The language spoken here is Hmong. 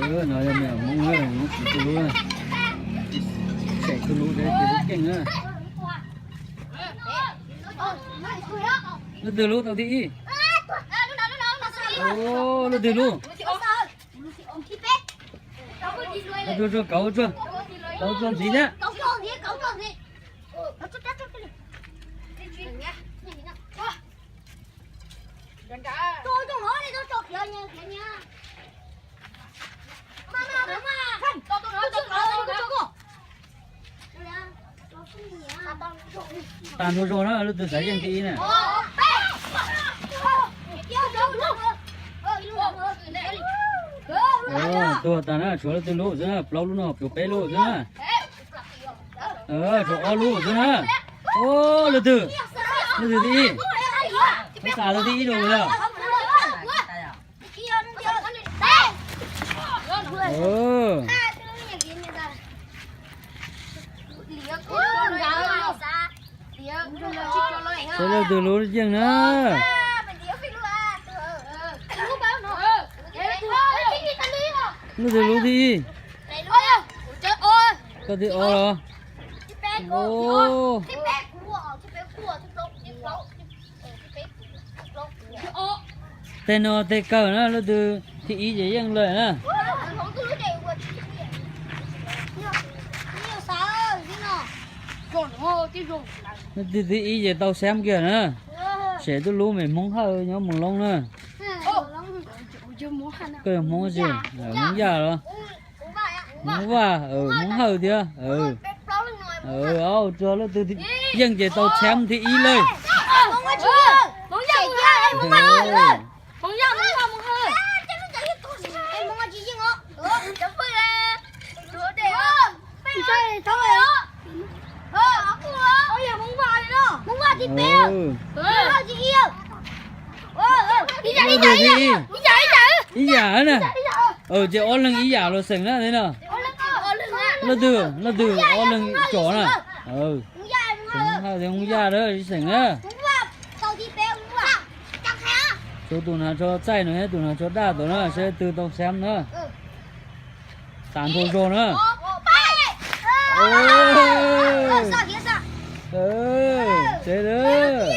No yog me nyuam Hmoob na, Hmoob tsis tu lub na. Tseem tu lub, tseem tu lub keej na. Leej twg lub tau thib ib? Leej twg lub? Leej twg tsuag, kauv tsuag, kauv tsuag ntxiv thiab. Tag nrho zog na, leej twg xav yeej thib ib na. Tuag tas na, tshuav leej twg lub xwb na, plaub lub no tshuav peb lub xwb na. Tshuav ob lub xwb na. Leej twg, leej twg thib ib? Leej twg thib ib rau lawm? Saib leej twg lub yeej na. Leej twg lub thib ib? Koj thib ob los? Tej no tej kawg na, leej twg thib ib ces yeej lawm na. Leej twg thib ib ces tau xeeb kiag na. Sem twb lub me Hmoob Hawj nyob Moos Loob na. Koj yog Hmoob tsi? Hmoob Yaj los? Hmoob Vaj, Hmoob Hawj thiab. Tso leej twg yeej ces tau xeeb thib ib lawm. Leej twg thib ib? Ib yam na. Ces ob leeg ib yam los xeem na no. Leej twg, leej twg ob leeg tso na? Hmoob Yaj na, tsis xeem na. Tshuav tus hnav tsho txaij no thiab tus hnav tsho daj ntawd na, saib leej twg tau xeeb na. Tag nrho zog na. Tsev lawm.